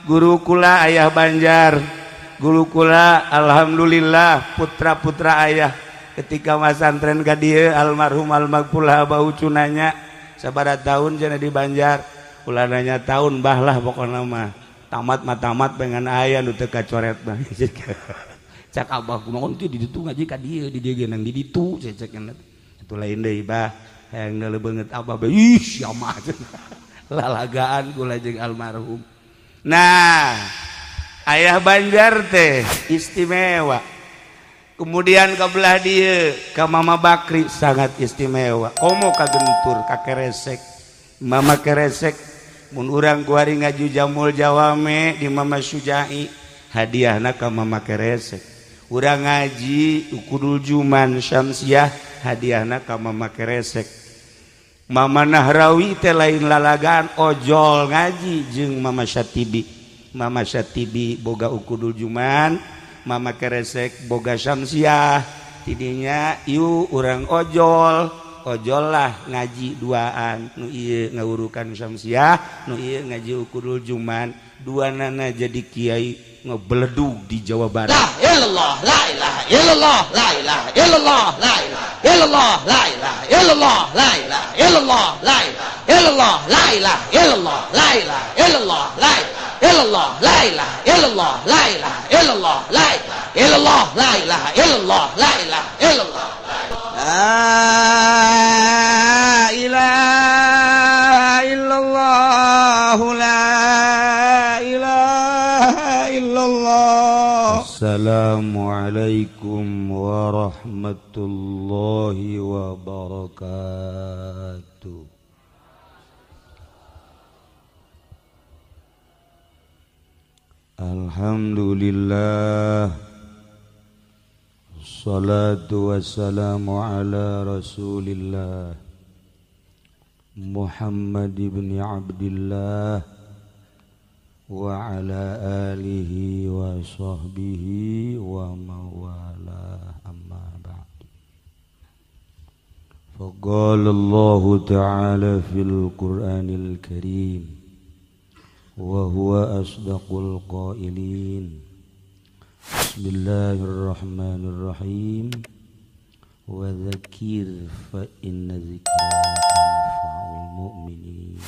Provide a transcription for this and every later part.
Guru kula ayah Banjar, guru kula alhamdulillah putra-putra ayah ketika masantren ka dieu almarhum almaghfurlah Abah Ucu nanya sabaraha tahun cenah di Banjar, ulah nanya tahun bah lah pokona mah tamat mah tamat pengen aya nu teu kacoret mah. Cak abah kumaha teh di ditu ngaji ka dieu di dieu ge nang di ditu cecek atuh lain deui bah hayang deuleu beungeut abah bae ih sia mah lalagaan kula jeung almarhum. Nah, ayah Banjar teh istimewa. Kemudian ke belah dieu ka Mama Bakri sangat istimewa. Komo ka Gentur ka Keresek. Mama Keresek mun urang kuari ngaji Jamul Jawame di Mama Sujai hadiahna ka Mama Keresek. Urang ngaji Ukudul Juman Syamsiah hadiahna ka Mama Keresek. Mama Nahrawi teh lain lalagaan ojol ngaji jeung Mama Syatibi. Mama Syatibi boga Ukudul Juman, Mama Keresek boga Syamsiah. Tidinya ieu urang ojol, ojol lah ngaji duaan nu ieu ngawurukan Syamsiah, nu ieu ngaji Ukudul Juman, duanana jadi kiai ngebeledug di Jawa Barat. La ilallah, la ilaha illallah, la ilaha illallah, la ilaha illallah, la ilaha illallah, la ilaha illallah, la ilaha illallah, la ilaha illallah, la ilaha illallah, la ilaha illallah, la ilaha illallah, la ilaha illallah, la ilaha illallah, la ilaha illallah, la ilaha illallah. La ilaha illallah, la ilaha illallah. Assalamualaikum warahmatullahi wabarakatuh. Alhamdulillah, salatu wassalamu ala rasulillah Muhammad ibn Abdillah wa ala alihi wa sahbihi wa mawala, amma ba'd. Faqala Allah ta'ala fil Qur'anil Karim wa huwa asdaqul qailin. Bismillahirrahmanirrahim. Wa dzakir fa inna dzikra tanfa'ul mu'minin.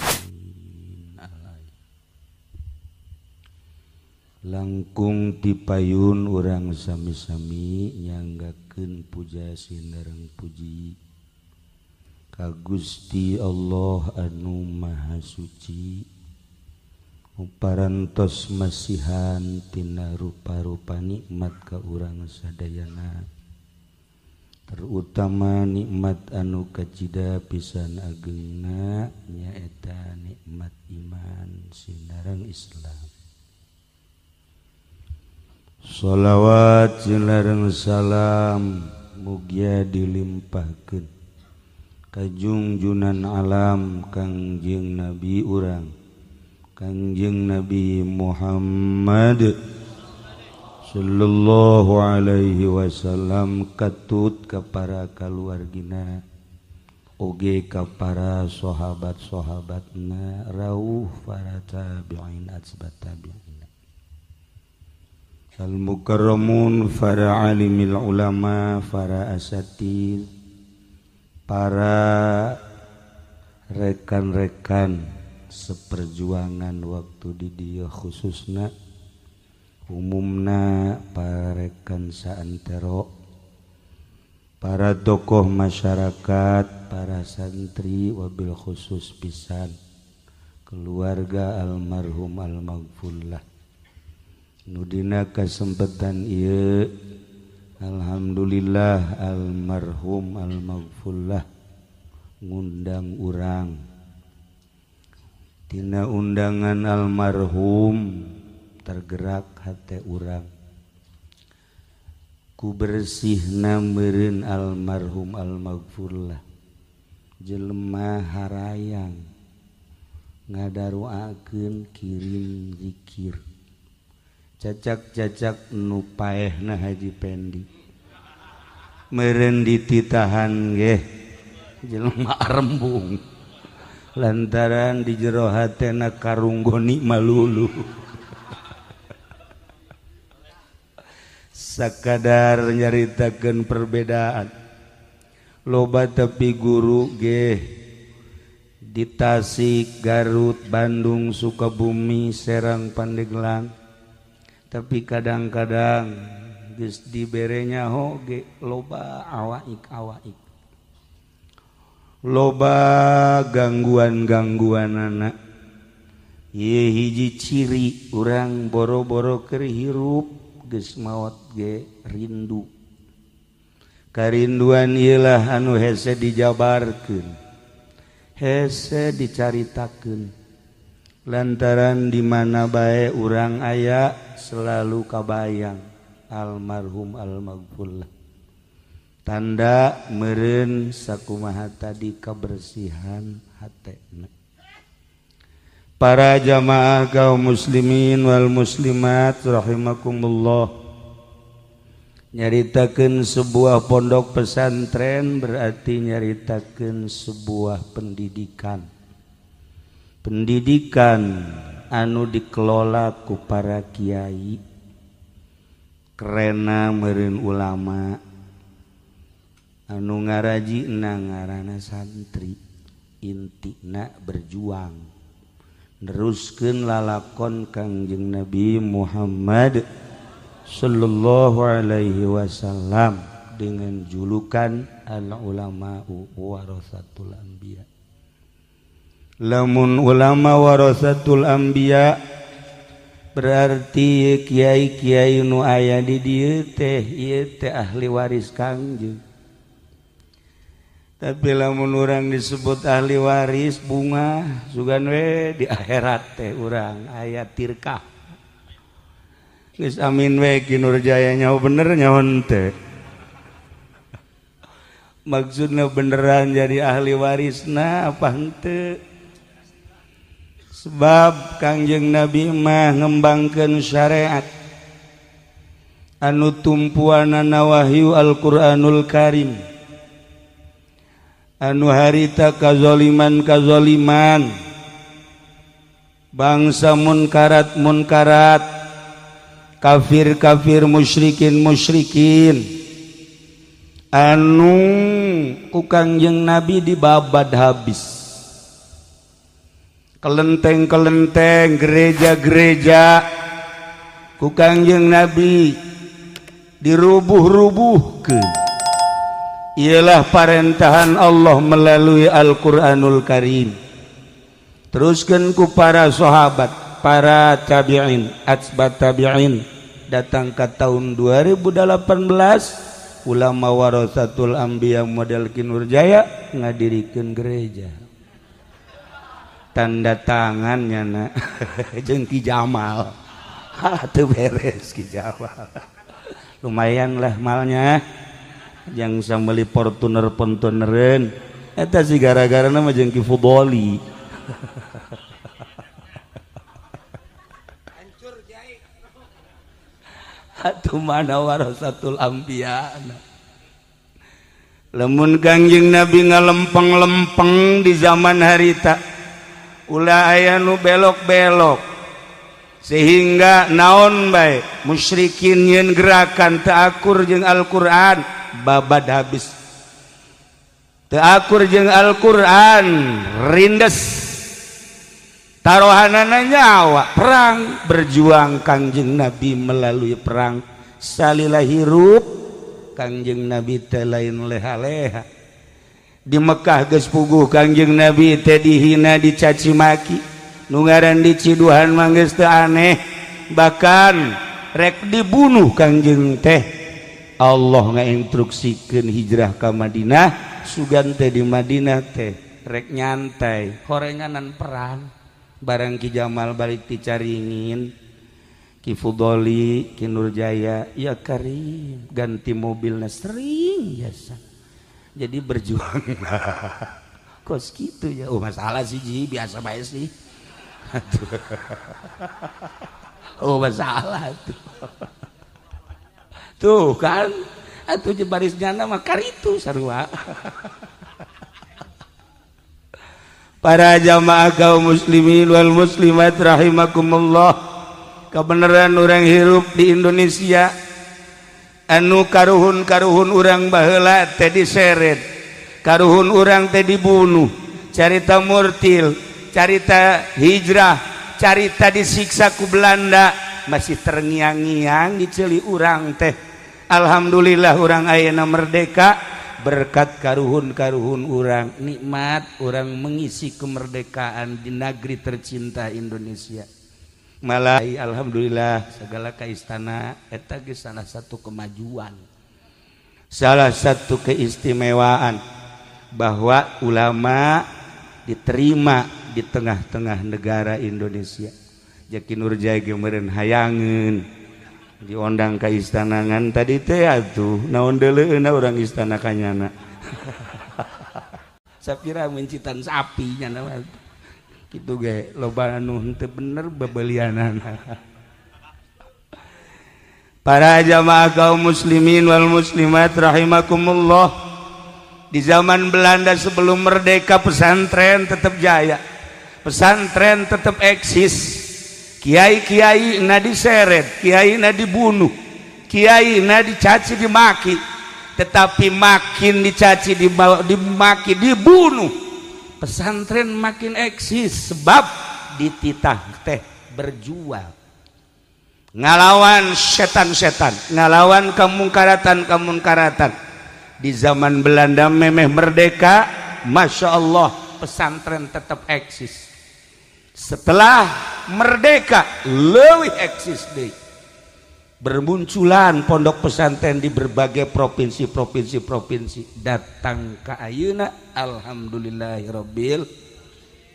Langkung tipayun urang sami-sami nyanggakeun puja sinareng puji ka Gusti Allah anu Maha Suci, parantos masihan tina rupa-rupa nikmat ka urang sadayana, terutama nikmat anu kacida pisan agengna nyaeta nikmat iman sinareng Islam. Sholawat sinareng salam mugia dilimpahkeun ka junjunan alam Kangjeng Nabi urang Kangjeng Nabi Muhammad sallallahu alaihi wasallam, katut ka para kaluargina oge ka para sahabat-sahabatna rauh para tabi'in atsbat tabi'in al mukarramun, para alimil ulama, para asatid, para rekan-rekan seperjuangan waktu di dieu khususna umumna para rekan saantero, para tokoh masyarakat, para santri, wabil khusus pisan keluarga almarhum almaghfurlah. Nudina kesempatan ieu alhamdulillah almarhum almaghfurlah ngundang urang. Tina undangan almarhum tergerak hate urang ku bersihna meureun almarhum almaghfurlah jelema harayang ngadaruakeun kirim zikir cacak-cacak nu paehna Haji Pendi meureun dititahan geh jelema arembung lantaran di jero hatena karunggoni malulu. Sakadar nyaritakeun perbedaan loba tepi guru ge di Tasik, Garut, Bandung, Sukabumi, Serang, Pandeglang. Tapi kadang-kadang geus diberenya hoge loba awaik-awaik, loba gangguan-gangguan anak. Ye hiji ciri urang boro-boro keur hirup geus maot ge rindu. Karinduan ieulah anu hese dijabarkeun, hese dicaritakeun. Lantaran di mana bae urang aya selalu kabayang almarhum almaghfurlah. Tanda meureun sakumaha tadi kebersihan hatena. Para jamaah kaum muslimin wal muslimat rahimakumullah, nyaritakeun sebuah pondok pesantren berarti nyaritakeun sebuah pendidikan. Pendidikan anu dikelola ku para kiai, kerena meureun ulama, anu ngarajina ngaranna santri, intina berjuang neruskeun lalakon Kangjeng Nabi Muhammad sallallahu alaihi wasallam dengan julukan al ulama'u warasatul anbiya. Lamun ulama warasatul anbiya berarti kiai-kiai nu aya di dieu teh ieu teh ahli waris Kangjeng. Tapi lamun urang disebut ahli waris bunga sugan we di akhirat teh urang aya tirkah. Geus amin we Ki Nurjaya nyaho bener nyaho henteu. Maksudna beneran jadi ahli warisna apa henteu? Sebab Kangjeng Nabi mah ngembangkeun syariat anu tumpuanana wahyu Al-Qur'anul Karim, anu harita kazoliman-kazoliman, bangsa munkarat-munkarat, kafir-kafir, musyrikin-musyrikin, anu ku Kangjeng Nabi dibabad habis. Kelenteng-kelenteng, gereja-gereja ku Kangjeng Nabi dirubuh-rubuhkeun. Ialah parentahan Allah melalui Al-Qur'anul Karim. Teruskeun ku para sahabat, para tabi'in, atsbat tabi'in, datang ke tahun 2018 ulama warasatul anbiya model Ki Nurjaya ngadirikeun gereja. Tanda tangannya na jeung Ki Jamal. Ha teu beres Ki Jamal. Lumayan lah malnya. Yang sameli Fortuner Fortunereun eta si gara-garana mah jeung Ki Fudoli. Hancur jai. Atuh mana warasatul anbiya. Lamun Kangjeng Nabi ngalempeng-lempeng di zaman harita, ulah aya nu belok-belok sehingga naon bae musyrikin nyeun gerakan teu akur jeung Al-Qur'an babad habis, teu akur jeung Al-Qur'an rindes, tarohanana nyawa perang. Berjuang Kangjeng Nabi melalui perang salila hirup Kangjeng Nabi teh lain leha-leha. Di Mekah geus puguh Kangjeng Nabi teh dihina, dicaci maki, nu ngaran diciduhan mah geus teu aneh, bahkan rek dibunuh Kangjeng teh. Allah ngainstruksikeun hijrah ka Madinah, sugan teh di Madinah teh rek nyantai, horenganan perang. Barang Ki Jamal balik ti Caringin, Ki Fudoli, Ki Nurjaya, ya Karim ganti mobilna sering biasa. Jadi berjuang kos gitu ya. Oh masalah sih Ji, biasa bae sih. Oh masalah tuh. Tuh kan atuh barisnya mah karitu sarua. Para jamaah kaum muslimin wal muslimat rahimakumullah, kebenaran orang hirup di Indonesia Anu karuhun-karuhun urang baheula teh diseret, karuhun urang teh dibunuh, carita murtil, carita hijrah, carita disiksa ku Belanda masih terngiang-ngiang di ceuli urang teh. Alhamdulillah urang ayeuna merdeka berkat karuhun-karuhun urang, nikmat urang mengisi kemerdekaan di negeri tercinta Indonesia. Malah alhamdulillah segala ka istana eta geus salah satu kemajuan, salah satu keistimewaan bahwa ulama diterima di tengah-tengah negara Indonesia. Jaki Nurjaya ge meureun hayangeun diondang ka istana ngan tadi teh atuh naon deuleueuna urang istana kanyana. Sapira mencitan sapi nyana mah. Kitu ge loba anu henteu bener bebelianana. Para jamaah kaum muslimin wal muslimat rahimakumullah. Di zaman Belanda sebelum merdeka pesantren tetap jaya, pesantren tetap eksis. Kiai-kiai na diseret, kiai na dibunuh, kiai na dicaci dimaki. Tetapi makin dicaci dimaki dibunuh, pesantren makin eksis sebab dititah teh berjuang ngalawan setan-setan, ngalawan kemungkaratan-kemungkaratan. Di zaman Belanda memeh merdeka, Masya Allah pesantren tetap eksis. Setelah merdeka leuwih eksis deui. Bermunculan pondok pesantren di berbagai provinsi-provinsi-provinsi datang ka ayeuna alhamdulillahirabbil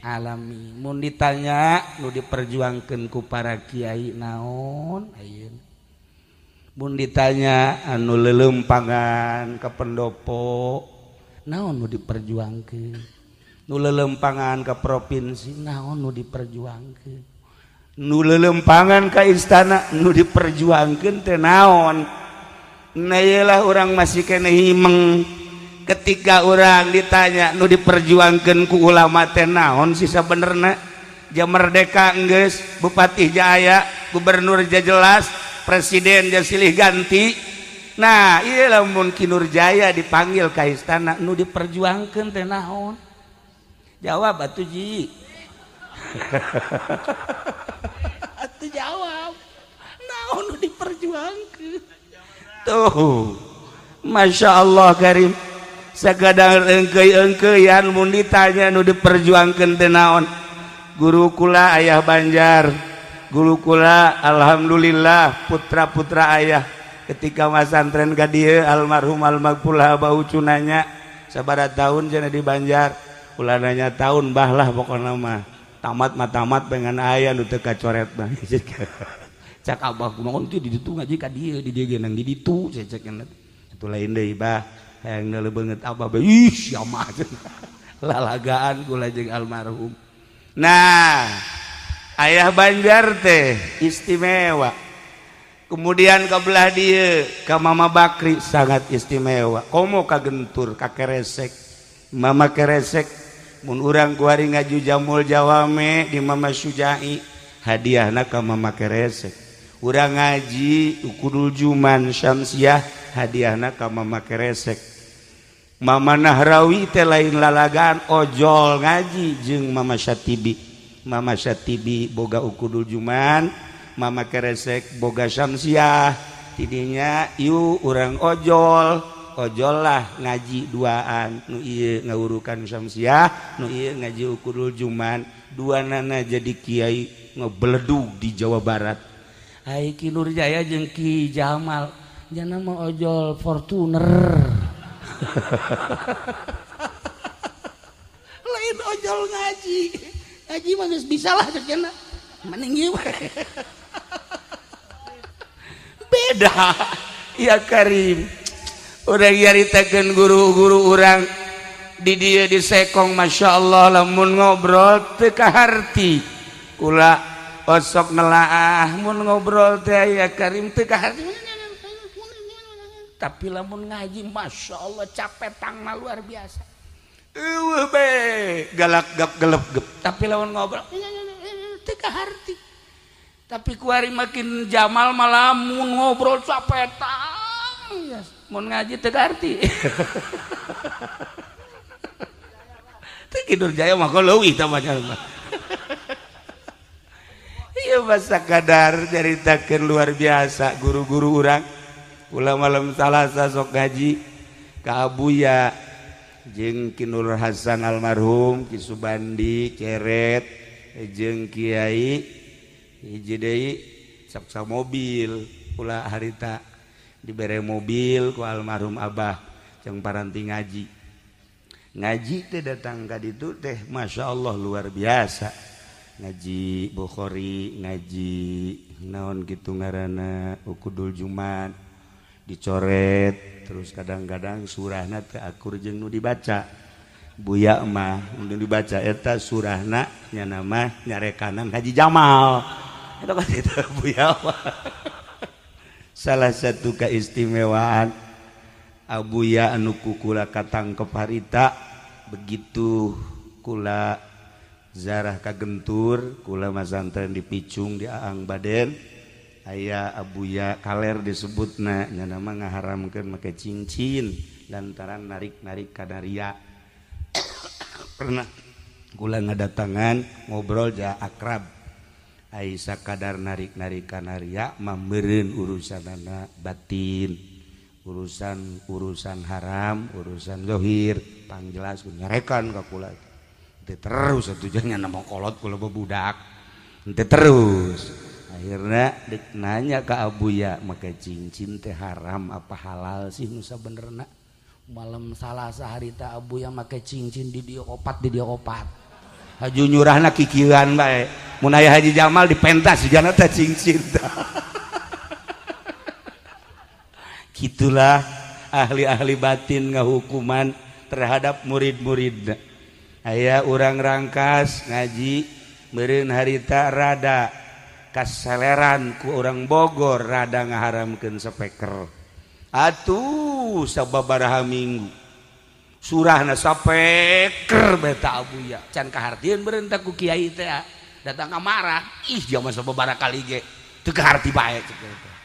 alamin. Mun ditanya nu diperjuangkeun ku para kiai naon ayeuna? Mun ditanya anu leuleumpangan ka pendopo naon nu diperjuangkeun? Nu leuleumpangan ka provinsi naon nu diperjuangkeun? Nu leuleumpangan ka istana nu diperjuangkeun teh naon? Nah ieulah urang masih keneh himeng ketika urang ditanya nu diperjuangkeun ku ulama teh naon sih sabenerna? Ja merdeka enggeus, bupati jaya, gubernur ja jelas, presiden ja silih ganti. Nah ieu lamun Ki Nurjaya dipanggil ka istana nu diperjuangkeun teh naon? Jawab atuh ji. Atuh jawab. Naon nu diperjuangkeun? Tuh. Masya Allah karim. Sakadang engkeuy-engkeuyan mun ditanya nu diperjuangkeun teh naon? Guru kula ayah Banjar, guru kula alhamdulillah putra-putra ayah ketika masantren ka dieu almarhum almaghfurlah Abah Ucu nanya sabaraha tahun cenah di Banjar, ulah nanya tahun bah lah pokona mah. Tamat mah tamat pengen aya nu teu kacoret mah. Cak abah kumaha teh di ditu ngaji ka dieu, di dieu ge nang di ditu cecek atuh lain deui bah. Hayang deuleu beungeut abah bae ih sia mah lalagaan kula jeung almarhum. Nah, ayah Banjar teh istimewa. Kemudian ke belah dieu ka Mama Bakri sangat istimewa. Komo ka Gentur ka Keresek. Mama Keresek mun urang kuari ngaju Jamul Jawame di Mama Sujai hadiahna ka Mama Keresek. Urang ngaji Ukudul Juman Syamsiah hadiahna ka Mama Keresek. Mama Nahrawi teh lain lalagaan ojol ngaji jeung Mama Syatibi. Mama Syatibi boga Ukudul Juman, Mama Keresek boga Syamsiah. Tidinya ieu urang ojol, ojol lah ngaji duaan, nu ieu ngawurukan Syamsiah, nu ieu ngaji Ukudul Juman, duanana jadi kiai ngebeledug di Jawa Barat. Ai Ki Nurjaya jeung Ki Jamal jana mah ojol Fortuner. Lain ojol ngaji. Ngaji mah geus bisa lah cenah. Mending ieu. Beda. Ya Karim. Urang nyaritakeun guru-guru urang di dieu di Sekong Masya Allah lamun ngobrol teu kaharti. Kula osok nelaah mun ngobrol teh ya Karim teu kaharti. Tapi lamun ngaji Masya Allah capek tangna luar biasa. Eueuh be galak gap gelep gep. Tapi lamun ngobrol teu kaharti. Tapi kuari makin Jamal malah mun ngobrol capek tang Iya, mun ngaji teu kaarti. Teu Ki Nurjaya mah leuwih tah mah. Iya masa kadar nyaritakeun luar biasa guru-guru urang. Kula malam Salasa sok ngaji ka Abuya jeung Ki Nur Hasan almarhum, Ki Subandi Ceret jeung Kiai hiji deui sok mobil kula harita dibere mobil ku almarhum abah jeung paranti ngaji. Ngaji teh datang ka ditu teh Masya Allah luar biasa. Ngaji Bukhari, ngaji naon kitu ngaranna Ukudul Jumat dicoret terus kadang-kadang surahna teu akur jeung nu dibaca. Buya mah nu dibaca eta surahna nya mah nyarekanan Haji Jamal. Eta kan itu Buya mah. Salah satu keistimewaan Abuya anu ku kula katangkep harita begitu kula zarah kagentur kula masantren dipicung di Aang Baden aya Abuya kaler disebutna nya nama ngaharamkeun make cincin lantaran narik-narik kadaria. Pernah kula ngadatangan ngobrol ja akrab ai sakadar narik-narik kanaria mah meureun urusanana batin, urusan-urusan haram, urusan zahir pangjelas nyarekan ka kula. Teu terus atuh nya nama kolot kula budak. Teu terus. Akhirnya dek nanya ke Abuya make cincin teh haram apa halal sih nu sabenerna? Malam Salasa harita Abuya make cincin di dieu opat di dieu opat. Haju nyurahna kikieuan bae. Mun aya Haji Jamal dipentas jana teh cincin. Gitulah ahli-ahli batin ngahukuman terhadap murid-murid. Aya urang rangkas ngaji meureun harita rada kaseleran ku urang Bogor rada ngaharamkeun speaker. Atuh sababaraha minggu surahna speaker beta Abuya can kahartieun meureun teh ku kiai teh datang marah ih jaman sababaraha kali ge teu kaharti bae cek teh.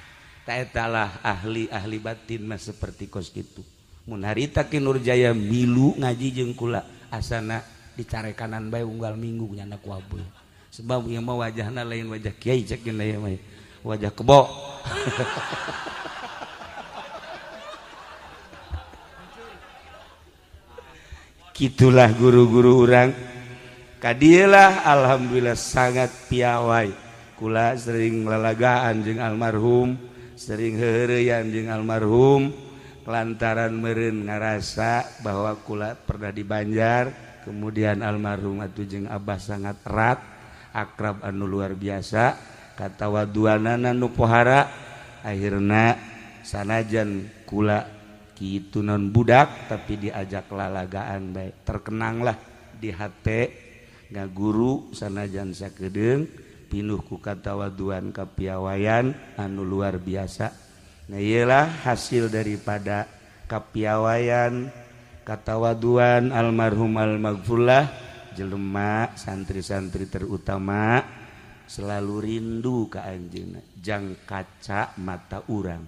Taetalah ahli-ahli batin mah seperti kos kitu. Mun harita Ki Nurjaya milu ngaji jeung kula asana dicarekanan bae unggal minggu nyana ku Abuya. Sebab ieu mah wajahna lain wajah kiai cek ieu mah wajah kebo. Kitulah guru-guru urang. Kadieulah alhamdulillah sangat piawai. Kula sering lalagaan jeung almarhum, sering heureuyan jeung almarhum lantaran meureun ngarasa bahwa kula pernah di Banjar, kemudian almarhum atuh jeung abah sangat erat, akrab anu luar biasa, katawaduanana nu pohara, akhirna sanajan kula kitu non budak tapi diajak lalagaan bae, terkenanglah di hate ngaguru sanajan sakedeung pinuh ku katawaduan kapiawaian anu luar biasa. Nah iyalah hasil daripada kapiawaian katawaduan almarhum almaghfurlah jelema santri-santri terutama selalu rindu ka anjeunna jang kaca mata urang.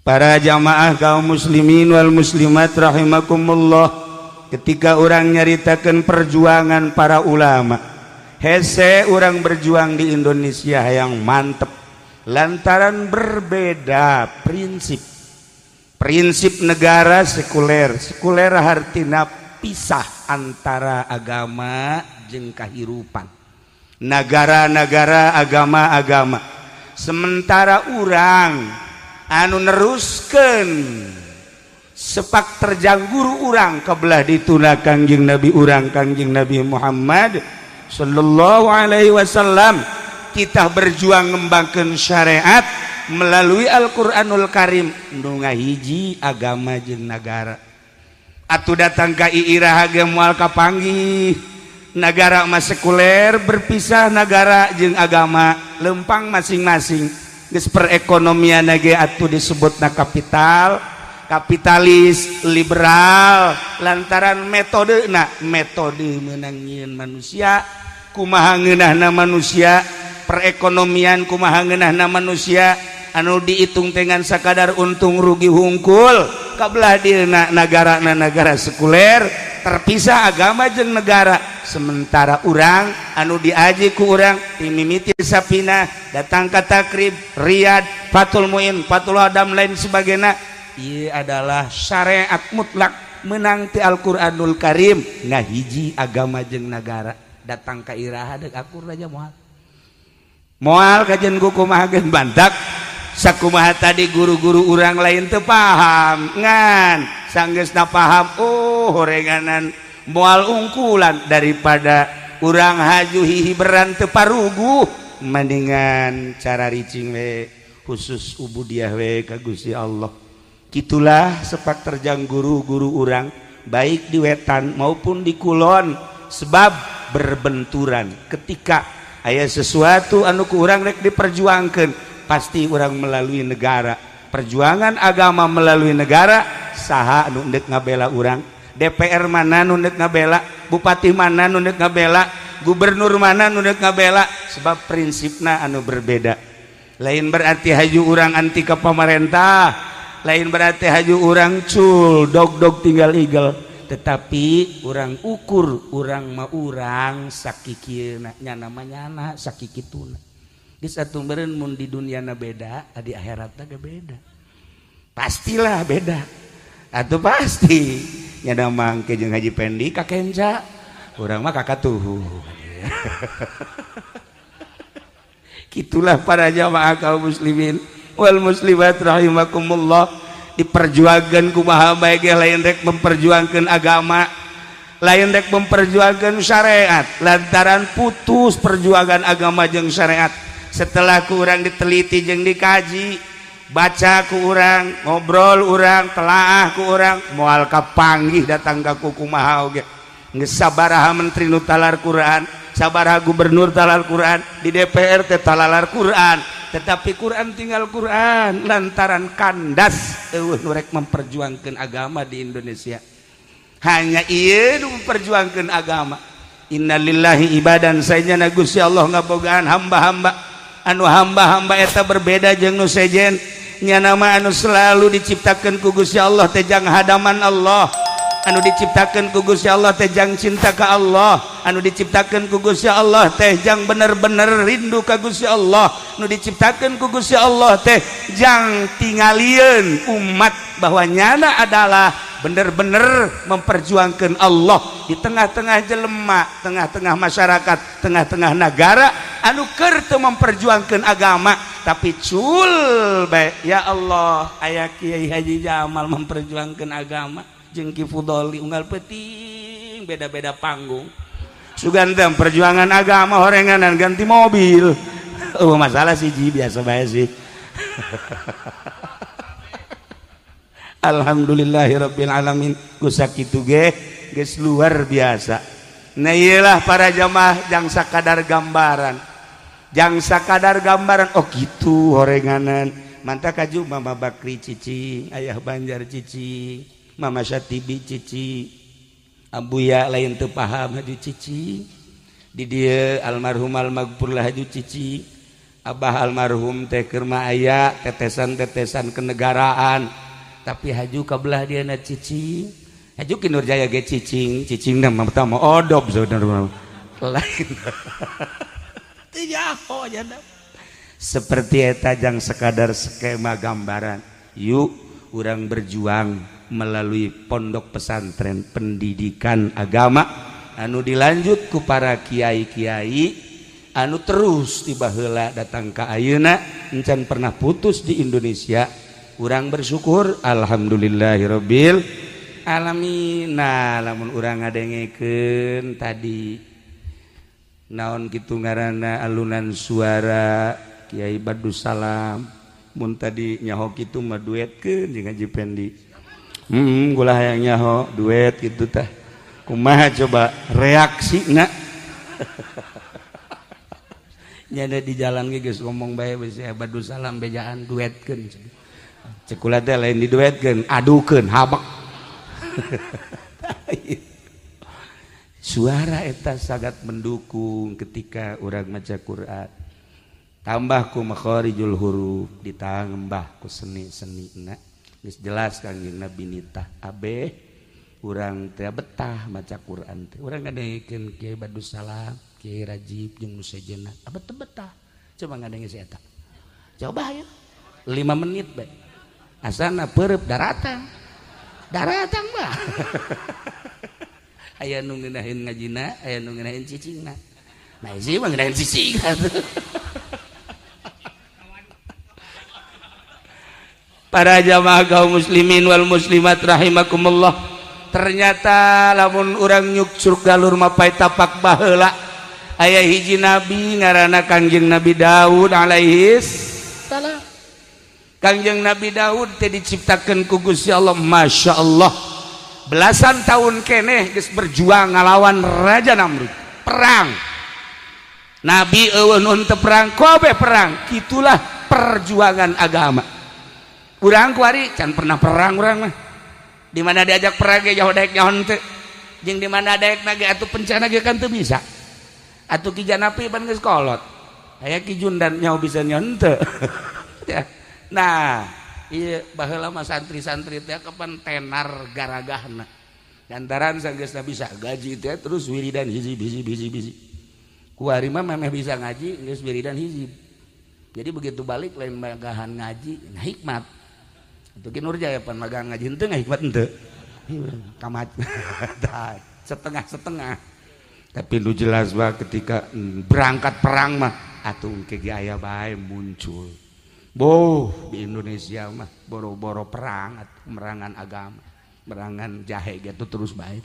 Para jamaah kaum muslimin wal muslimat rahimakumullah, ketika urang nyaritakeun perjuangan para ulama, hese orang berjuang di Indonesia yang mantep lantaran berbeda prinsip. Prinsip negara sekuler, sekuler hartina pisah antara agama jeung kahirupan. Negara-negara agama-agama. Sementara urang anu neruskeun sepak terjang guru urang kebelah dituna Kangjeng Nabi urang Kangjeng Nabi Muhammad sallallahu alaihi wasallam, kita berjuang ngembangkeun syariat melalui Al-Qur'anul Karim nu ngahiji agama jeung nagara. Atuh datang ka iraha ge moal kapanggih. Nagara mah sekuler berpisah nagara jeung agama lempang masing-masing. Geus perekonomian ge atuh disebutna kapital, kapitalis, liberal lantaran metodena metode meunang nyieun manusia, kumaha ngeunahna manusia, perekonomian kumaha ngeunahna manusia, anu dihitung dengan sakadar untung rugi hungkul kabelah dieuna nagarana negara sekuler terpisah agama jeung negara. Sementara urang anu diaji ku urang timimiti sapina datang ka Takrib, Riyad, Fathul Muin, Fathul Adam lain sebagainya, ieu adalah syariat mutlak menang ti Al-Qur'anul Karim. Nah hiji agama jeung negara datang ka iraha deuk akur aja moal moal kajian ku kumaha geun bantak sakumaha tadi guru-guru urang lain teu paham ngan sanggeusna paham oh horenganan moal ungkulan daripada urang haju hihiberan teu paruguh mendingan cara ricing we khusus ubudiah we ka Gusti Allah. Kitulah sepak terjang guru-guru urang baik di wetan maupun di kulon, sebab berbenturan ketika aya sesuatu anu ku urang rek diperjuangkeun pasti urang melalui negara, perjuangan agama melalui negara. Saha anu ndek ngabela urang, DPR mana nu ndek ngabela, bupati mana nu ndek ngabela, gubernur mana nu ndek ngabela, sebab prinsipna anu berbeda. Lain berarti haju urang anti ka pamarentah, lain berarti haju urang cul dog-dog tinggal igel, tetapi urang ukur urang ma urang sakikieuna nyana mah nyana sakikituna. Geus atuh meureun mun di dunyana beda, di akhiratna ge beda. Pastilah beda. Atuh pasti nyana mangke jeung Haji Pendi ka kenca, urang mah kakatuhu. Kitulah para jamaah kaum muslimin wal muslimat rahimakumullah. Diperjuangkan kumaha bae ge lain rek memperjuangkan agama, lain rek memperjuangkan syariat, lantaran putus perjuangan agama jeung syariat. Setelah ku urang diteliti jeung dikaji, baca ku urang, ngobrol urang, telaah ku urang, moal kapanggih datang ka kumaha oge. Geus sabaraha menteri nu talar Quran, sabaraha gubernur talar Quran, di DPR teh talar Quran, tetapi Quran tinggal Quran lantaran kandas eueuh nu rek memperjuangkeun agama di Indonesia. Hanya ieu nu memperjuangkeun agama. Innalillahi ibadan sayana Gusti Allah ngabogaan hamba-hamba anu hamba-hamba eta berbeda jeung nu sejen. Nyana mah anu selalu diciptakeun ku Gusti Allah teh jang hadaman Allah, anu diciptakeun ku Gusti Allah teh jang cinta ka Allah, anu diciptakeun ku Gusti Allah teh jang bener-bener rindu ka Gusti Allah, anu diciptakeun ku Gusti Allah teh jang tingalieun umat bahwa nyana adalah bener-bener memperjuangkan Allah di tengah-tengah jelema, tengah-tengah masyarakat, tengah-tengah negara anu keur teu memperjuangkan agama tapi cul bae. Ya Allah, aya Kiai Haji Jamal memperjuangkan agama jeung Ki Fudoli unggal peuting beda-beda panggung. Sugan teh perjuangan agama horenganan ganti mobil. Oh masalah sih ji biasa bae sih. Alhamdulillahirabbil alamin. Ku sakitu ge geus luar biasa. Nah iyalah para jamaah jang sakadar gambaran. Jang sakadar gambaran oh gitu horenganan. Mantap kaju Mama Bakri cicing, Ayah Banjar cicing, Mama Syatibi cicing, Abuya lain teu paham haju cicing. Di dieu almarhum almaghfurlah haju cicing. Abah almarhum teh keur mah aya tetesan-tetesan kenegaraan. Tapi haju kabelah dia na cicing, haju Ki Nurjaya ge cicing, cicing na pertama odob saudara lain. Teu nyaho jana. Seperti eta jang sekadar skema gambaran. Yuk urang berjuang melalui pondok pesantren pendidikan agama anu dilanjut ku para kiai-kiai anu terus tiba heula datang ka ayeuna encan pernah putus di Indonesia. Urang bersyukur alhamdulillahirabbil alamin. Nah lamun urang ngadengekeun tadi naon kitu ngaranna alunan suara Kiai Badussalam mun tadi nyaho kitu mah duetkeun jeung Haji Pendi. Gulah hayang nyaho duet kitu tah. Kumaha coba reaksina? Nyada di jalan ge geus ngomong bae bisi Badussalam bejaan duetkeun. Cekula teh lain diduetkeun, adukeun, habek. Suara eta sangat mendukung ketika urang maca Quran. Tambah ku makharijul huruf, ditambah ku seni-senina. Geus jelas Kangjeng Nabi nitah abeh urang teh betah maca Quran teh. Urang ngadengekeun Kiai Badus Salam, Kiai Rajib jeung nu sejenna. Abet teu betah. Coba ngadenge si eta. Coba ayo. 5 menit bae. Asana peureub daratang. Daratang mah. Aya nu ngeunaheun ngajina, aya nu ngeunaheun cicingna. Nah, ieu mah ngeunaheun cicing. Para jamaah kaum muslimin wal muslimat rahimakumullah. Ternyata lamun urang nyukcruk galur mapai tapak baheula aya hiji nabi ngaranna Kangjeng Nabi Daud alaihi salam. Kangjeng Nabi Daud teh diciptakeun ku Gusti Allah, Masya Allah. Belasan tahun keneh geus berjuang ngalawan Raja Namrud. Perang. Nabi eueuh nu teu perang, kabeh perang. Kitulah perjuangan agama. Urang kuari can pernah perang urang mah. Di mana diajak perang ge jauh daek nyaho teu. Jeung di mana daek na ge atuh pencana ge kan teu bisa. Atuh Ki Janapi pan geus kolot. Aya Ki Jundan nyaho bisa nyaho teu. Nah, ieu baheula mah santri-santri teh kapan tenar garagahna. Lantaran sanggeusna bisa gaji teh terus wiridan hizib hizib hizib hizib. Kuari mah memeh bisa ngaji geus wiridan hizib. Jadi begitu balik lain magahan ngaji nah hikmat. Atuh Ki Nurjaya pan magang ngaji henteu ngahikmat henteu. Kamat. Setengah-setengah. Tapi nu jelas mah ketika berangkat perang mah atuh engke ge aya bae muncul. Boh di Indonesia mah boro-boro perang atuh merangan agama, merangan jahe gitu terus bae.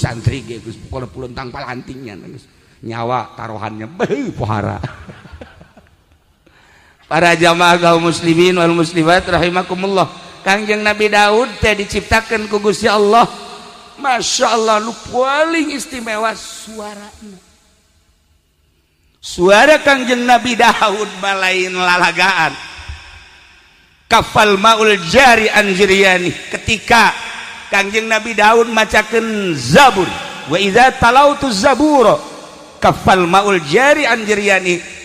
Santri ge geus pokona pulentang palantingnya geus nyawa taruhannya beuh pohara. Para jamaah kaum muslimin wal muslimat rahimakumullah. Kangjeng Nabi Daud teh diciptakeun ku Gusti Allah. Masya Allah nu paling istimewa suarana. Suara Kangjeng Nabi Daud malain lalagaan. Kafal maul jari anjriyani. Ketika Kangjeng Nabi Daud macakeun Zabur, wa idza talautu zabura kafal maul jari anjriyani.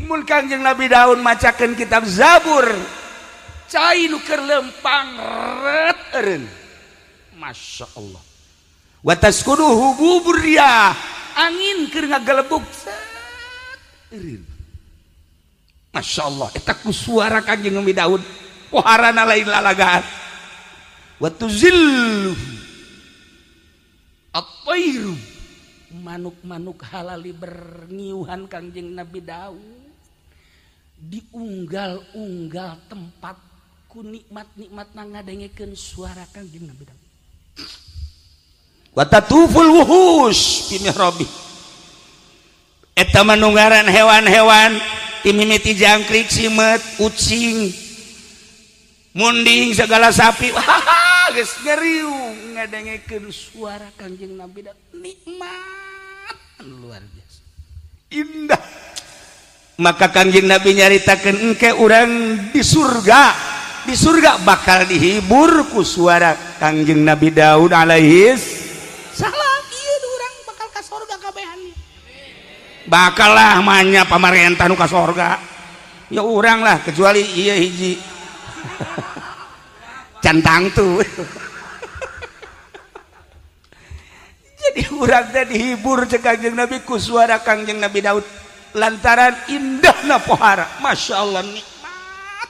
Mun Kangjeng Nabi Daud macakeun kitab Zabur, cai nu keur lempang ret eureun. Masya Allah. Wa taskunuhu buburya, angin keur ngagelebug set eureun. Masya Allah, eta ku suara Kangjeng Nabi Daud, poharana lain lalagaan. Wa tuzillu at-tairu, manuk-manuk halali berngiuhan Kangjeng Nabi Daud. Diunggal-unggal tempat ku nikmat-nikmat ngadengekeun suara Kangjeng Nabi Daud. Wa tatuful wuhus bi mihrabi. Eta manunggaran hewan-hewan timimiti jangkrik, simet, ucing, munding, segala sapi. Wah, geus ngeriung ngadengekeun suara Kangjeng Nabi Daud. Nikmat luar biasa. Indah. Maka Kangjeng Nabi nyaritakeun engke urang di surga. Di surga bakal dihibur ku suara Kangjeng Nabi Daud alaihi salam. Ieu urang bakal ka surga kabehan. Bakal lah manya pamarentah nu ka surga. Ya urang lah kecuali ieu hiji. Can tangtu. Jadi urang teh dihibur cek Kangjeng Nabi ku suara Kangjeng Nabi Daud. Lantaran indahna pohara, Masya Allah nikmat.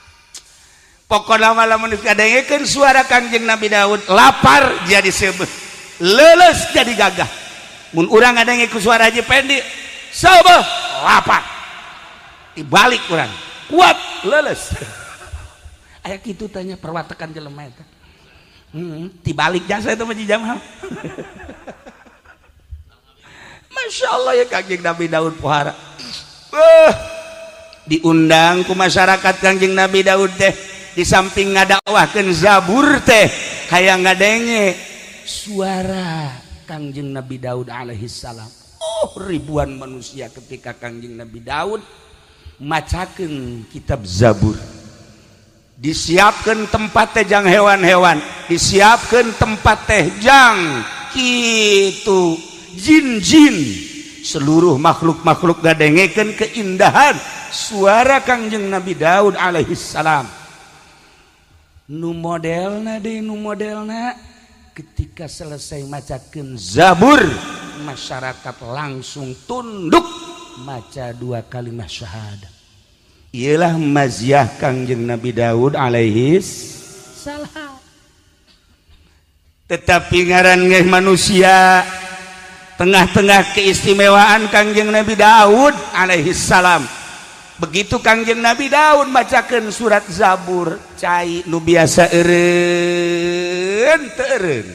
Pokokna mah lamun kadengekeun suara Kangjeng Nabi Daud, lapar jadi seubeuh, leuleus jadi gagah. Mun urang ngadenge ku suara Haji Pendi, seubeuh lapar. Dibalik urang, kuat leuleus. Aya kitu tanya perwatekan jelema eta. Dibalik jasa eta mah jamaah. Masya Allah ya Kangjeng Nabi Daud pohara. Diundang ku masyarakat Kangjeng Nabi Daud teh di samping ngadakwahkeun Zabur teh hayang ngadenge suara Kangjeng Nabi Daud alaihi salam. Oh, ribuan manusia ketika Kangjeng Nabi Daud macakeun kitab Zabur. Disiapkeun tempat teh jang hewan-hewan, disiapkeun tempat teh jang kitu jin-jin. Seluruh makhluk-makhluk ngadengekeun keindahan suara Kangjeng Nabi Daud alaihi salam. Nu modelna deui, nu modelna ketika selesai macakeun Zabur, masyarakat langsung tunduk maca dua kalimat syahadat. Ialah maziah Kangjeng Nabi Daud alaihi salam. Tetapi ngaran ge manusia, tengah-tengah keistimewaan Kangjeng Nabi Daud alaihi salam, begitu Kangjeng Nabi Daud bacakeun surat Zabur, cai nu biasa eureun teu eureun,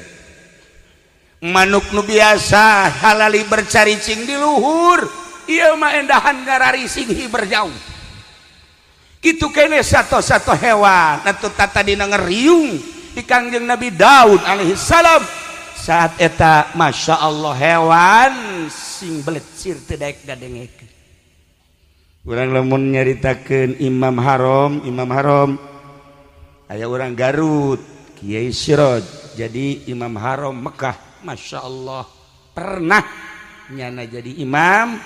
manuk nu biasa halali bercaricing di luhur, ieu mah endahan ngararising hiber jauh. Kitu kene satu-satu hewan atuh tadina ngeriung di Kangjeng Nabi Daud alaihi salam. Saat eta Masya Allah hewan sing belecir teu daek ngadengekeun. Urang lamun nyaritakeun Imam Haram, Imam Haram aya urang Garut, Kiai Siroj, jadi Imam Haram Mekah. Masya Allah pernah nyana jadi imam,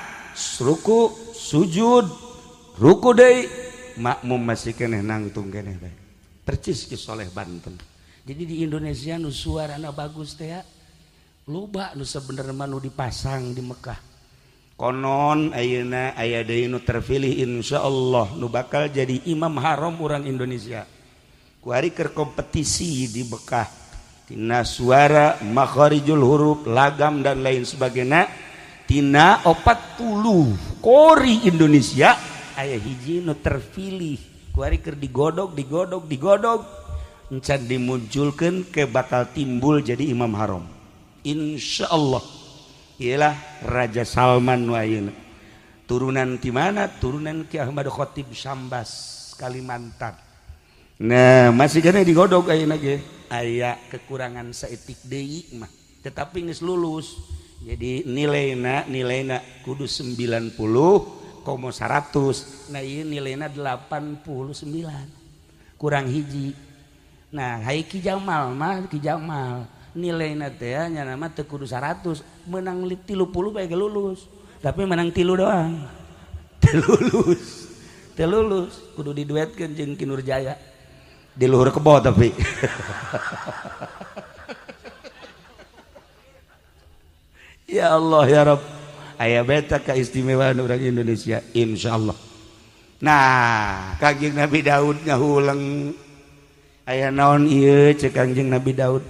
ruku sujud ruku deui, makmum masih keneh nangtung keneh bae. Percis Ki Soleh Banten. Jadi di Indonesia nu suarana bagus teh ya, loba nu sebenarnya mah nu dipasang di Mekah. Konon ayeuna aya deui nu terpilih insyaallah nu bakal jadi Imam Haram urang Indonesia. Kuari keur kompetisi di Mekah tina suara, makharijul huruf, lagam dan lain sebagainya. Tina 40 kori Indonesia aya hiji nu terpilih. Kuari keur digodog digodog digodog encan dimunculkeun ke bakal timbul jadi Imam Haram. Insyaallah. Ialah Raja Salman nu ayeuna. Turunan ti mana? Turunan Ki Ahmad Khatib Sambas, Kalimantan. Nah, masih kena digodog ayeuna ge. Aya kekurangan saeutik deui mah, tetapi geus lulus. Jadi nilaina kudu 90,100. Nah, ieu nilaina 89. Kurang hiji. Nah, hai Ki Jamal mah, Ki Jamal nilaina teh nya mah teu kudu 100, menang 30 bae ge lulus. Tapi menang 3 doang. Teu lulus. Teu lulus, kudu diduetkeun jeung Ki Nurjaya. Di luhur kebo tapi. Ya Allah ya Rabb, aya beta keistimewaan orang Indonesia insyaallah. Nah, Kangjeng Nabi Daud ngahuleng aya naon ieu ceuk Kangjeng Nabi Daud.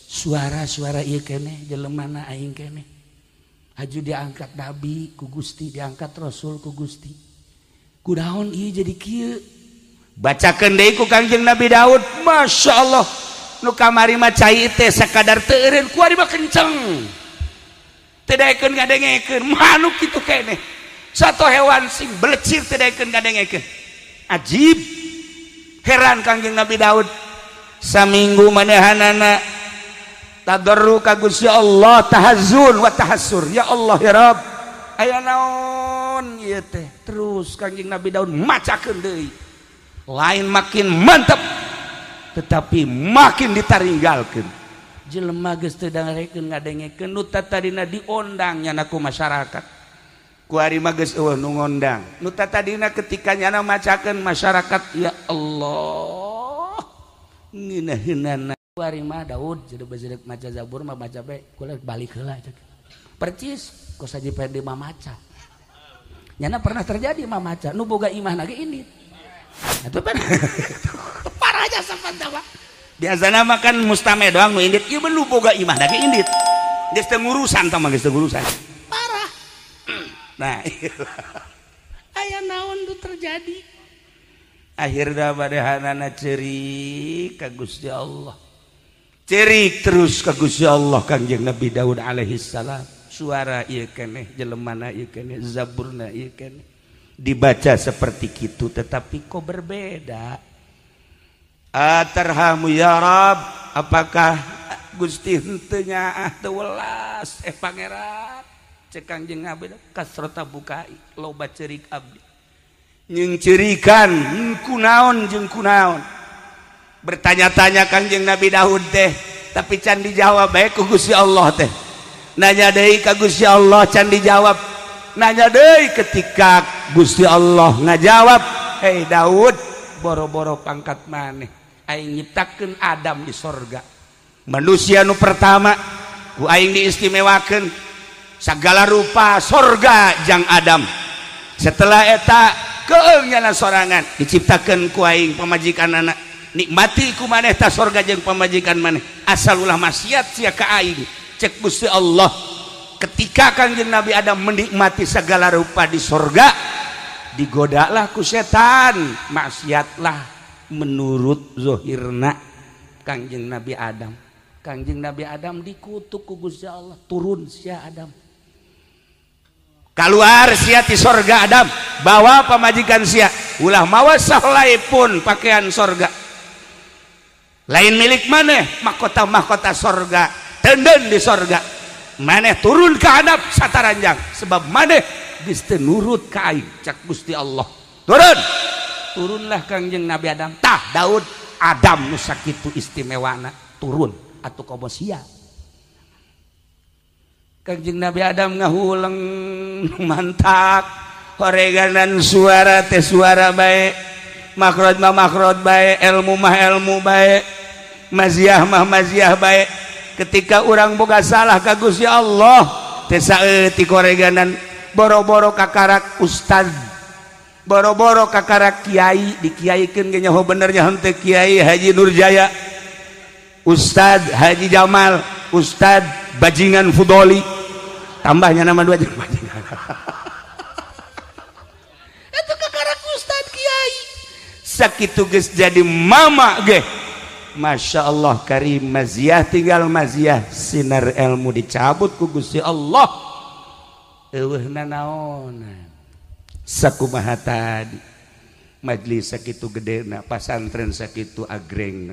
Suara-suara ieu keneh jelemana aing keneh. Haju diangkat nabi ku Gusti, diangkat rasul ku Gusti. Kunaon ieu jadi kieu? Bacakeun deui ku Kangjeng Nabi Daud, Masya Allah. Nu kamari mah cai teh sakadar teu eureun, kuari mah kenceng. Teu daekeun ngadengekeun, manuk kitu keneh. Satu hewan sing belecir teu daekeun ngadengekeun. Ajib. Heran Kangjeng Nabi Daud. Saminggu manehanana tadarru ka Gusti Allah, tahazzun wa tahassur. Ya Allah ya Rabb, aya naon ieu teh? Terus Kangjeng Nabi Daud macakeun deui. Lain makin mantap, tetapi makin ditaringgalkeun. Jelema geus teu dangarekeun ngadengekeun nu tadina diondang nyana ku masyarakat. Kuari mah geus eueuh nu ngondang. Nu tadina ketika nyana macakeun masyarakat, ya Allah, ngeunaheunana. Kuari mah Daud jadi bajeuk maca Zabur mah maca bae, kula balik heula cek. Percis kos haji pede mah maca. Nyana pernah terjadi mah maca, nu boga imahna ge indit. Atuh pan parah aja sampan tawa. Biasana makan mustame doang nu indit, ieu mah nu boga imahna ge indit. Geus teu ngurusan tah mah, geus teu ngurusan. Parah. Nah, aya naon nu terjadi? Akhirna badehanana ceurik ka Gusti Allah. Cerik terus ka Gusti Allah Kangjeng Nabi Daud alaihi salam. Suara ieu keneh, jelemana ieu keneh, zaburna ieu keneh. Dibaca seperti kitu tetapi kok berbeda. Atarhamu ya Rabb, apakah Gusti henteu nyaah teu welas pangeran? Cek Kangjeng Nabi kasrota bukai loba ceurik abdi. Nyung ceurikan kunaon jeung kunaon. Bertanya-tanya Kangjeng Nabi Daud teh, tapi can dijawab bae ku Gusti Allah teh. Nanya deui ka Gusti Allah can dijawab. Nanya deui ketika Gusti Allah ngajawab, "Hei Daud, boro-boro pangkat maneh aing nyiptakeun Adam di sorga. Manusia nu pertama ku aing diistimewakeun segala rupa sorga jang Adam. Setelah eta keung nyana sorangan diciptakeun ku aing pamajikan anak. Nikmati ku maneh ta sorga jeung pamajikan maneh, asal ulah maksiat sia ka aing." Cek Gusti Allah, ketika Kangjeng Nabi Adam menikmati segala rupa di sorga, digodalah ku setan, maksiatlah menurut zohirna Kangjeng Nabi Adam. Kangjeng Nabi Adam dikutuk ku Gusti Allah, turun sia Adam, keluar sia ti sorga Adam, bawa pamajikan sia, ulah mawa sahlai pun pakaian sorga, lain milik maneh, mahkota-mahkota sorga tenden di sorga, maneh turun ke hadap sataranjang sebab maneh geus teu nurut ka aing. Cak Gusti Allah, turun. Turunlah Kangjeng Nabi Adam. Tah Daud, Adam nu sakitu istimewana turun atuh komo sia. Kangjeng Nabi Adam ngahuleng mantak horeganan suara teh suara bae, makhraj mah makhraj bae, ilmu mah ilmu bae, maziah mah maziah bae. Ketika urang boga salah ka Gusti Allah teh saeutik horeganan, boro-boro kakarak ustad, boro-boro kakarak kiai, dikiaikeun ge nyaho bener nya henteu Kiai Haji Nurjaya, Ustad Haji Jamal, Ustad Bajingan Fudoli, tambahnya nama dua jeung bajingan. Itu kakarak ustad kiai sakitu geus jadi mama ge. Masya Allah karim, maziah tinggal maziah, sinar ilmu dicabut ku Gusti Allah. Eueuh nanaonan sakumaha tadi majlis sakitu gedena, pasantren sakitu agrengna,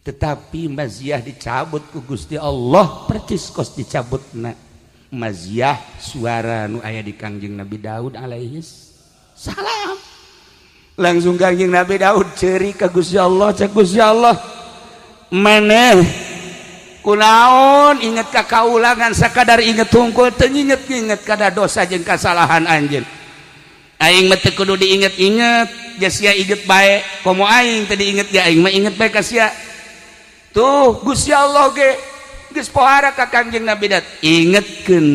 tetapi maziah dicabut ku Gusti Allah percis kos dicabutna maziah suara nu aya di Kangjeng Nabi Daud alaihi salam. Langsung Kangjeng Nabi Daud ceri ka Gusti Allah, cek Gusti Allah, maneh kunaon inget ka kaulangan sakadar inget hungkul teu nginget-nginget kada dosa jeung kasalahan anjeun. Aing mah teu kudu diinget-inget, ja sia inget bae, komo aing teu diinget ge aing mah inget bae ka sia. Tuh Gusti Allah ge geus pohara ka Kangjeng Nabi Daud, ingetkeun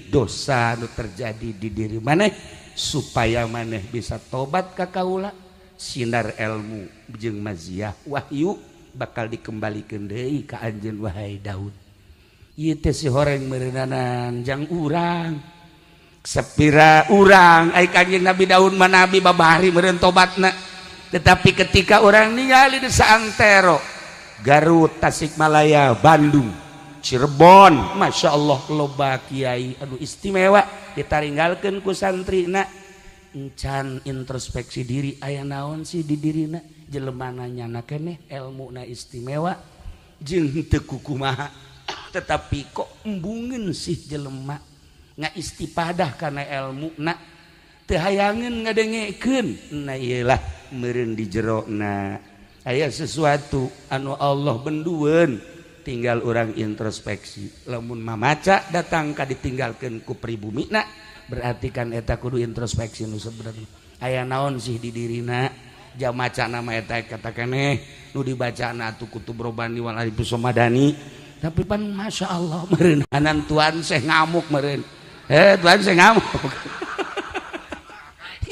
dosa nu terjadi di diri maneh supaya maneh bisa tobat ka kaula. Sinar ilmu jeung maziah wahyu bakal dikembalikeun deui ka anjeun wahai Daud. Ieu teh si horeng meureunana jang urang sepira urang ai Kangjeng Nabi Daud mah nabi babari meureun tobatna. Tetapi ketika urang ningali di saantero Garut, Tasikmalaya, Bandung, Cirebon, Masya Allah loba kiai anu istimewa ditaringgalkeun ku santrina, encan introspeksi diri aya naon sih di dirina, jelemana nyana keneh elmuna istimewa jeung teu kukumaha, tetapi kok embungeun sih jelema ngaistipadah kana elmuna, teu hayangeun ngadengekeun. Nah ieu lah meureun di jerona aya sesuatu anu Allah bendueun, tinggal orang introspeksi. Lamun mamaca datang ka ditinggalkeun ku pribumina, berarti kan eta kudu introspeksi nu sebenarnya. Aya naon sih di dirina? Jam maca nama eta kata keneh nu dibacana atuh kutub robani wal arif somadani, tapi pan Masya Allah meureun tuan seh ngamuk meureun. Tuan seh ngamuk.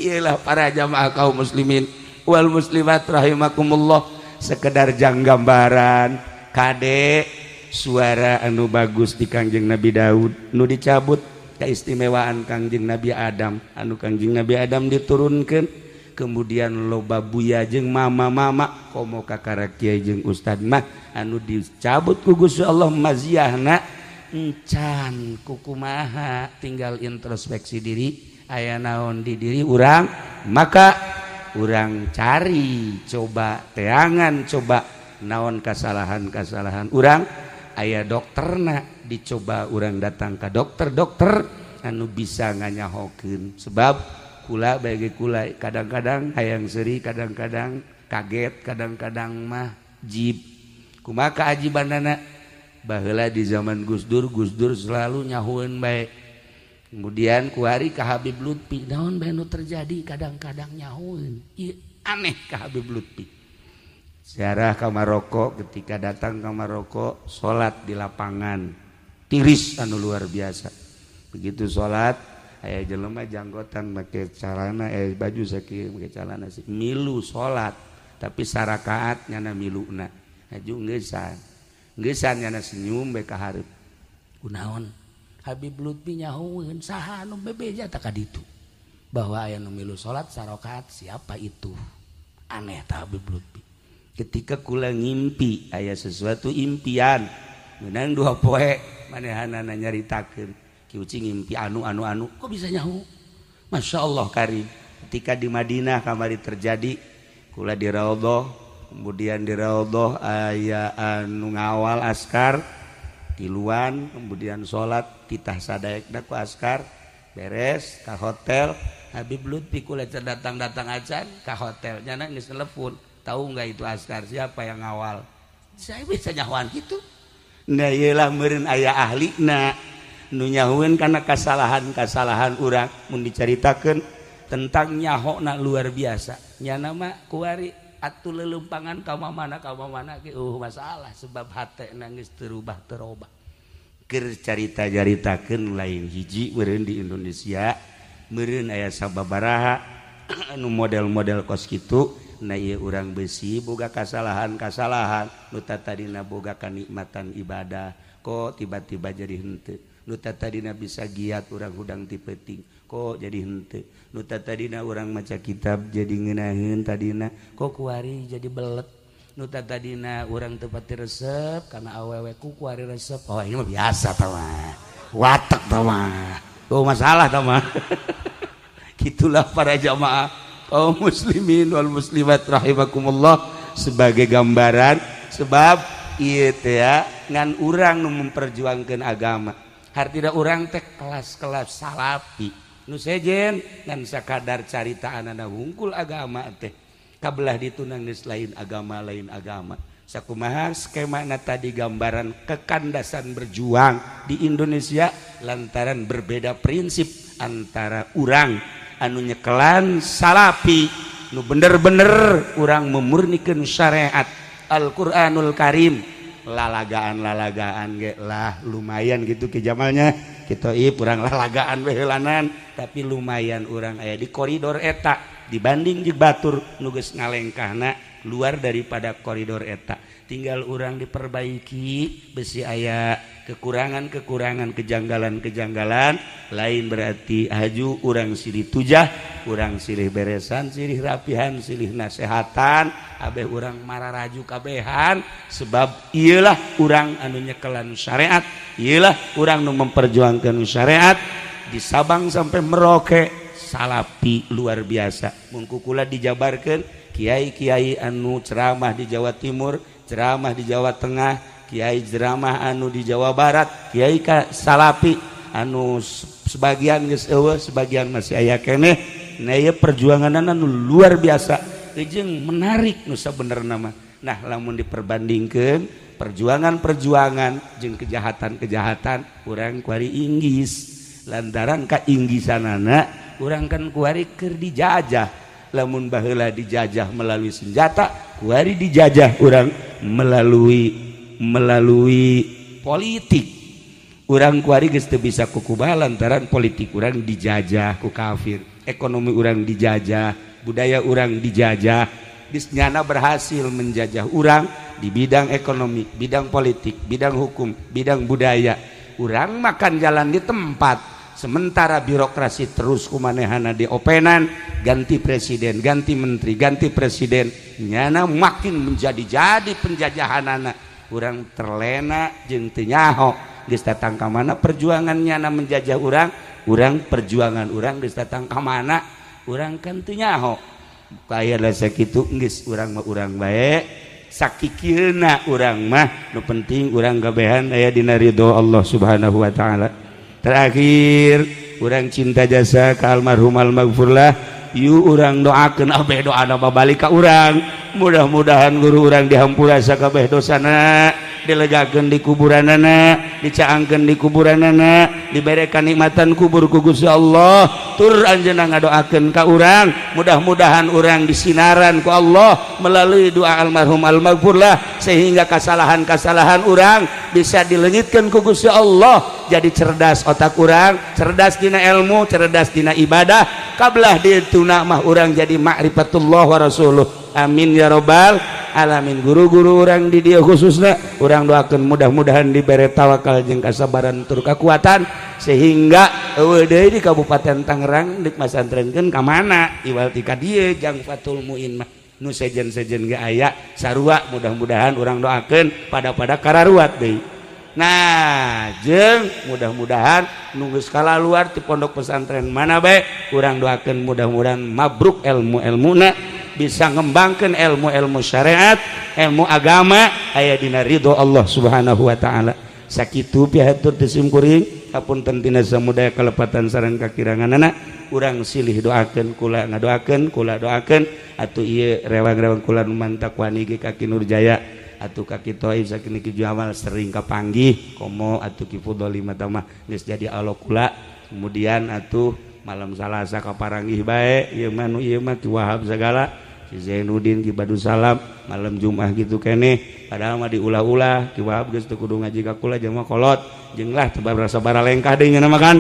Iyalah para jamaah kaum muslimin wal muslimat rahimakumullah, sekedar jang gambaran kade suara anu bagus di Kangjeng Nabi Daud nu dicabut keistimewaan Kangjeng Nabi Adam, anu Kangjeng Nabi Adam diturunkan, kemudian loba buya jeung mama-mama komo kakara kiai jeung ustad mah anu dicabut ku Gusti Allah maziahna encan kukumaha, tinggal introspeksi diri aya naon di diri urang, maka urang cari coba teangan coba naon kasalahan-kasalahan urang, aya dokterna dicoba urang datang ka dokter-dokter anu bisa nganyahokeun. Sebab kula bagi kula kadang-kadang hayang seuri, kadang-kadang kaget, kadang-kadang mah jib. Kumaha keajibanana Baheula di zaman Gus Dur, Gus Dur selalu nyahueun bae. Kemudian kuari ka Habib Lutfi, naon bae nu terjadi kadang-kadang nyahueun. Ieu aneh ka Habib Lutfi. Ziarah ka Maroko, ketika datang ke Maroko salat di lapangan tiris anu luar biasa. Begitu salat aya jelema janggotan make calana baju sakieu make calana sih milu salat tapi sarakaat nyana miluna aju ngeusan ngeusan nyana senyum bae ka hareup. Kunaon Habib Lutfi nyahueun saha anu bebeja tah ka ditu bahwa aya nu milu salat sarakaat siapa itu? Aneh tah Habib Lutfi. Ketika kula ngimpi aya sesuatu impian menang dua poe manehanana nyaritakeun Ki Uci ngimpi anu anu anu kok bisa nyahu? Masya Allah karim. Ketika di Madinah kamari terjadi kula di Raudhah, kemudian di Raudhah aya anu ngawal askar tiluan, kemudian salat titah sadaekna ku askar beres ka hotel. Habib Lutfi kula datang-datang acan ka hotel nyana geus telepon, tahu enggak itu askar siapa yang ngawal? Saya bisa nyahuan gitu. Nah ieulah meureun aya ahlina nu nyahueun kana kasalahan-kasalahan urang mun dicaritakeun tentang nyahona luar biasa. Nyana mah kuari atuh leuleumpangan ka mana ge masalah sebab hatena geus terubah terobah. Keur carita-caritakeun lain hiji meureun di Indonesia meureun aya sababaraha anu model-model kos kitu. Nah ieu urang besi boga kasalahan-kasalahan nu tadina boga kanikmatan ibadah kok tiba-tiba jadi henteu. Nu tadina bisa giat urang hudang ti peuting kok jadi henteu. Nu tadina urang maca kitab jadi ngeunaheun tadina kok kuari jadi belet. Nu tadina urang teu pati resep kana awewe ku kuari resep. Oh ini mah biasa tah mah. Watek tah mah. Oh masalah tah mah. Gitulah para jamaah kaum muslimin wal muslimat rahimakumullah sebagai gambaran sebab ieu teh ngan urang nu memperjuangkeun agama. Hartina urang teh kelas-kelas salafi nu sejen ngan sakadar caritaanana hungkul agama teh kabelah ditu geus lain agama lain agama. Sakumaha skemana tadi gambaran kekandasan berjuang di Indonesia lantaran berbeda prinsip antara urang anu nyekelan salafi nu bener-bener urang memurnikeun syariat Al-Qur'anul Karim. Lalagaan-lalagaan ge lah lumayan gitu ke jamalnya kita urang lalagaan we heulanan tapi lumayan urang aya di koridor eta dibanding jeung batur nu geus ngalengkahna luar daripada koridor eta. Tinggal urang diperbaiki besi aya kekurangan-kekurangan kejanggalan-kejanggalan lain berarti haju urang silih tujah urang silih beresan silih rapihan silih nasehatan abeh urang mararaju kabehan sebab iyalah urang anu nyekelan syariat iyalah urang nu memperjuangkan syariat di Sabang sampai Merauke salapi luar biasa. Mun kukula dijabarkeun kiai-kiai anu ceramah di Jawa Timur, ceramah di Jawa Tengah, kiai ceramah anu di Jawa Barat, kiai ka salapi anu sebagian geus eueuh, sebagian masih aya keneh. Nah ieu perjuanganna anu luar biasa jeung menarik nu sabenerna mah. Nah lamun diperbandingkeun perjuangan-perjuangan jeung kejahatan-kejahatan urang kuari Inggris lantaran ka Inggrisanana urang kan kuari keur dijajah. Lamun baheula dijajah melalui senjata, kuari dijajah urang melalui politik. Urang kuari geus teu bisa kukubaha lantaran politik urang dijajah ku kafir, ekonomi urang dijajah, budaya urang dijajah. Geus nyana berhasil menjajah urang di bidang ekonomi, bidang politik, bidang hukum, bidang budaya. Urang makan jalan di tempat. Sementara birokrasi terus kumanehana diopenan, ganti presiden, ganti menteri, ganti presiden, nyana makin menjadi-jadi penjajahanana. Urang terlena jeung teu nyaho geus datang ka mana perjuangan nyana menjajah urang, urang perjuangan urang geus datang ka mana, urang kan teu nyaho. Kaya lah sakitu geus urang mah urang bae, sakikieuna urang mah nu penting urang kabehan aya dina ridho Allah Subhanahu wa taala. Terakhir urang cinta jasa ka almarhum almaghfurlah yu urang doakeun abeh doana babalik ka urang, mudah-mudahan guru urang dihampura sakabeh dosana, Dilegakeun di kuburanana, dicaangkeun di kuburanana, dibere kanikmatan kubur ku Gusti Allah. Tur anjeunna ngadoakeun ka urang, mudah-mudahan urang disinaran ku Allah melalui doa almarhum almaghfurlah sehingga kesalahan-kesalahan urang bisa dilengitkeun ku Gusti Allah. Jadi cerdas otak urang, cerdas dina ilmu, cerdas dina ibadah. Kablah dituna mah urang jadi ma'rifatullah wa rasuluh. Amin ya robbal alamin. Guru-guru urang di dieu khususna urang doakeun mudah-mudahan dibere tawakal jeung kasabaran tur kakuatan sehingga eueuh deui di Kabupaten Tangerang deuk masantrenkeun ka mana iwal ti ka dieu jang Fathul Muin mah nu sejen-sejen ge aya sarua, mudah-mudahan urang doakeun pada-pada kararuat deui. Nah jeung mudah-mudahan nu geus kalaluar ti pondok pesantren mana bae urang doakeun mudah-mudahan mabruk ilmu-ilmuna, bisa ngembangkan ilmu-ilmu syariat, ilmu agama aya dina ridho Allah Subhanahu wa taala. Sakitu pihatur teu simkuring, hapunten tina samudaya kalepatan sareng kakiranganana, urang silih doakeun, kula ngadoakeun, kula doakeun atuh ieu rewang-rewang kula nu mantak wani ge ka Ki Nurjaya atuh ka Ki Toib sakini Ki Jamal sering kapanggih komo atuh Ki Fudholi mah geus jadi alok kula. Kemudian atuh malam Salasa kaparanggih bae ieu mah nu ieu mah Ki Wahab segala, si Zainuddin, Ki Badu Salam malam Jumat gitu keneh, padahal mah diulah-ulah Ki Wahab geus teu kudu ngaji ka kula jelema kolot jeung lah teu barasa bara lengkah deui nya mah kan.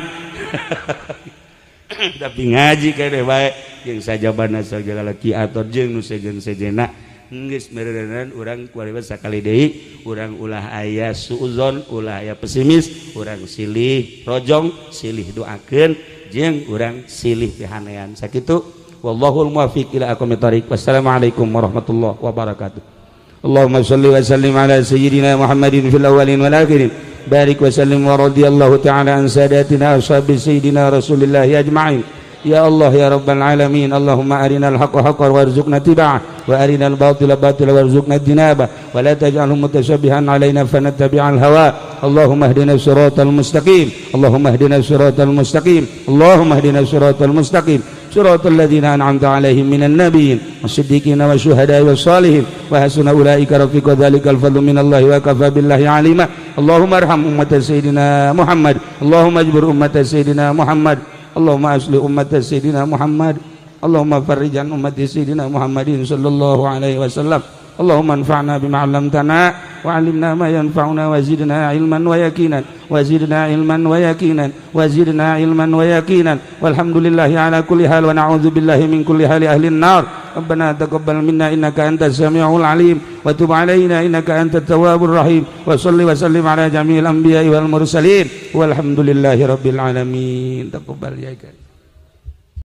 Tapi ngaji keneh bae jeung sajabana sagala Ki Ator jeung nu sejen-sejena geus meureunan urang kuari sakali deui urang ulah aya suuzon, ulah aya pesimis, urang silih rojong, silih doakeun jeung urang silih pihanean. Sakitu wallahul muwaffiq ila aqwamit thariq. Wassalamualaikum warahmatullahi wabarakatuh. Allahumma shalli wa sallim ala sayyidina Muhammadin fil awwalin wal akhirin. Barik wa sallim wa radhiyallahu ta'ala an sadatina ashabi sayyidina Rasulillah ajma'in. Ya Allah ya Rabbal alamin, Allahumma arinal haqqa haqqan warzuqna tiba'ah wa arinal batila batila warzuqna ijtinabah wa la taj'alhu mutasyabihan alaina fanattabi'al hawa. Allahumma ihdina siratal mustaqim, Allahumma ihdina siratal mustaqim, Allahumma ihdina siratal mustaqim, siratal ladzina an'amta 'alaihim minan nabiyyin wash-shiddiqina wasyuhada'i wash-shalihin wa hasuna ulaika rafiqa. Dzalikal fadlu minallahi wa kafa billahi 'alima. Allahumma arham ummata sayyidina Muhammad, Allahumma ajbur ummata sayyidina Muhammad, Allahumma asli ummata sayyidina Muhammad, Allahumma farrijan ummati sayyidina Muhammadin sallallahu alaihi wasallam. Allahumma anfa'na bima 'allamtana wa 'allimna ma yanfa'una wa zidna ilman wa yaqinan, wa zidna ilman wa yaqinan, wa zidna ilman wa yaqinan. Walhamdulillahi ala kulli hal wa na'udzu billahi min kulli hali ahli an-nar. Rabbana taqabbal minna innaka antas samiul alim wa tub alaina innaka antat tawwabur rahim. Wa shalli wa sallim ala jami'il anbiya'i wal mursalin. Walhamdulillahi rabbil alamin. Taqabbal ya karim.